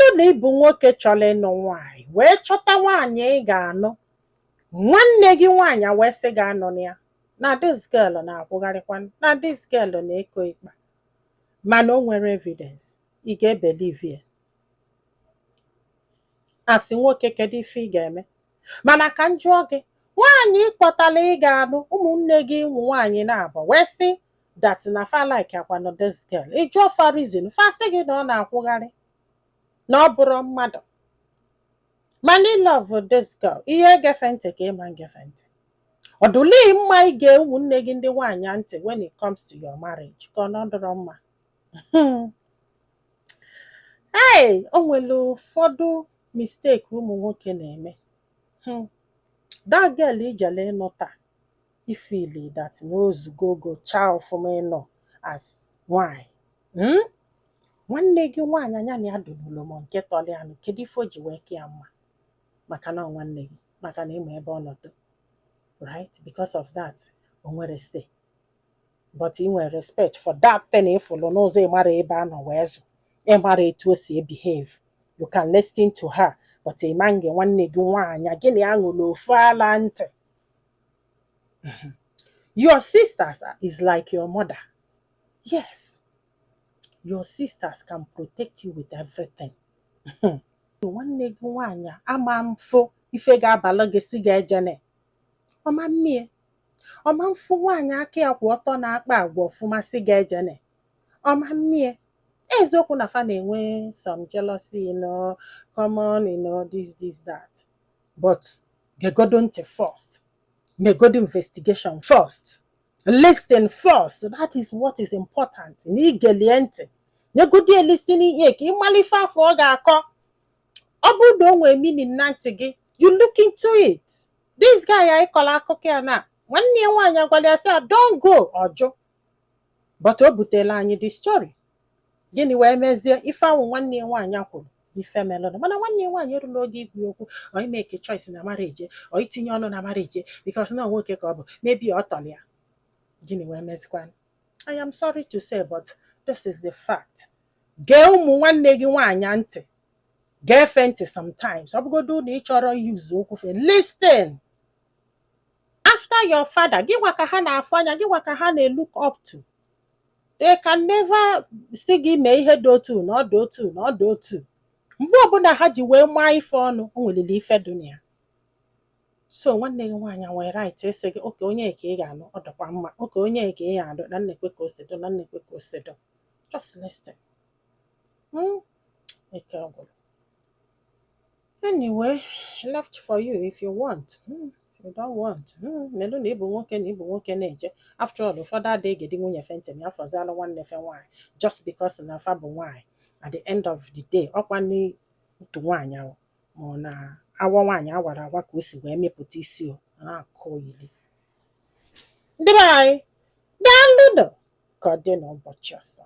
Bụrụ na ị bụ nwoke chọrọ ịnụ nwaanyị, wee chọta nwaanyị ị ga-anụ, nwanne gị nwaanyị wee sị gị anụ ya, na this girl na-akwụgharịkwa, na this girl na-eko ịkpa, mana o nwere evidence, ị ga-ebelieve ya? Asị nwoke, kedu ife ị ga-eme? Mana ka m jụọ gị, nwaanyị ịkpọtala ị ga-anụ, ụmụnne gị ụmụ nwaanyị na-abụ wee sị that na fa like akwanụ this girl, ị jụọ fa reason, fa sị gị na ọ na-akwụgharị, na ọ bụrụ mmadụ, mana ị love this girl, ihe gefe ntị ka ịma ngefe ntị, ọ dụlighị mma ige ụmụnne gị ndị nwaanyị ntị when it comes to your marriage, ka ọ nọdụrọ mma? Hey, o nwere ụfọdụ mistake ụmụ nwoke na-eme. That girl ijele ịnụ taa, ị feel that na ozugo ogo chaa ọfụma ịnọ as nwanyị. Nwanne gị nwaanyị anya na ya dụnụlụ ma nke tọrọ ya nụ, kedu ife o ji wee ka ya mma? Maka na ọ nwanne gị, maka na ịma ebe ọ nọdụ, right? Because of that, o nwere say, but ị nwere respect for that thing ịfụlụ n'ụzọ, ịmara ebe a nọ wee zụ, ịmara etu o si behave, you can listen to her, but ịma nge nwanne gị nwaanyị gị na ya ṅụrụ ofu ala ntị. Your sisters is like your mother. Yes, your sisters can protect you with everything. Nwanne gị nwaanyị ama mfụ ife ga-abalụ gị si ga-ejene ọma mmie, ọma mfụ nwaanyị aka ya kwụ ọtọ na-akpa agwa ọfụma si ga-ejene ọma mmie. Eziokwu na fa na-enwe some jealousy, common, this, this, that, but gegodo ntị first, megodo investigation first, listen first. That is what is important, na igelie ntị, nyegodi a listening ear, ka ịmala ife afọ ọ ga-akọ. Ọ bụrụ na o nwee meaning na ntị gị, you look into it. This guy anyị kọrọ akụkọ ya na nwanne ya nwaanyị agwala ya sị ya, "Don't go," ọjụ, but o butela anyị the story. Gịnị wee mezie? Ife ahụ nwanne ya nwaanyị kwuru, ife melụnụ, mana nwanne ya nwaanyị erula oge ikwu okwu ọ imeke choice na marriage, ọ itinye ọnụ na marriage, because na nwoke ka ọ bụ, maybe ọ tọrọ ya. Gịnị wee mezikwanụ? I am sorry to say, but this is the fact. Gee ụmụ nwanne gị nwaanyị ntị, gee ntị sometimes. Ọ bụgodo na ị chọrọ use okwu fe, listen. After your father, gị gwa ka ha na-afụ anya, gị gwa ka ha na-look up to. They can never si gị mee ihe dị otu na ọ dị otu na ọ dị otu. Mgbe ọbụla ha ji wee maa ife ọnụ, o nwelili ife dị na ya. So nwanne gị nwaanyị nwere right ịsị gị, oke onye ka ị ga-anụ, ọ dịkwa mma, oke onye ka ị ga-anụ, na nnekwe ka o si dị, na nnekwe ka o si dị. Just listen. Ike gwụrụ. Anyway, left for you if you want. If you don't want, melụ na ịbụ nwoke, na ịbụ nwoke na-eje. After all, ụfọdụ ada egedi nwunye fe ntị ma ya fọzialụ nwanne fe nwaanyị, just because na fa bụ nwaanyị. At the end of the day, ọkwa n'otu nwaanyị ahụ, ma ọ na awọ nwaanyị awara awa ka o si wee mepụta isi o na-akụ ili. Ndị be anyị, daalụnụ. Ka ọ dị n'ụbọchị ọzọ.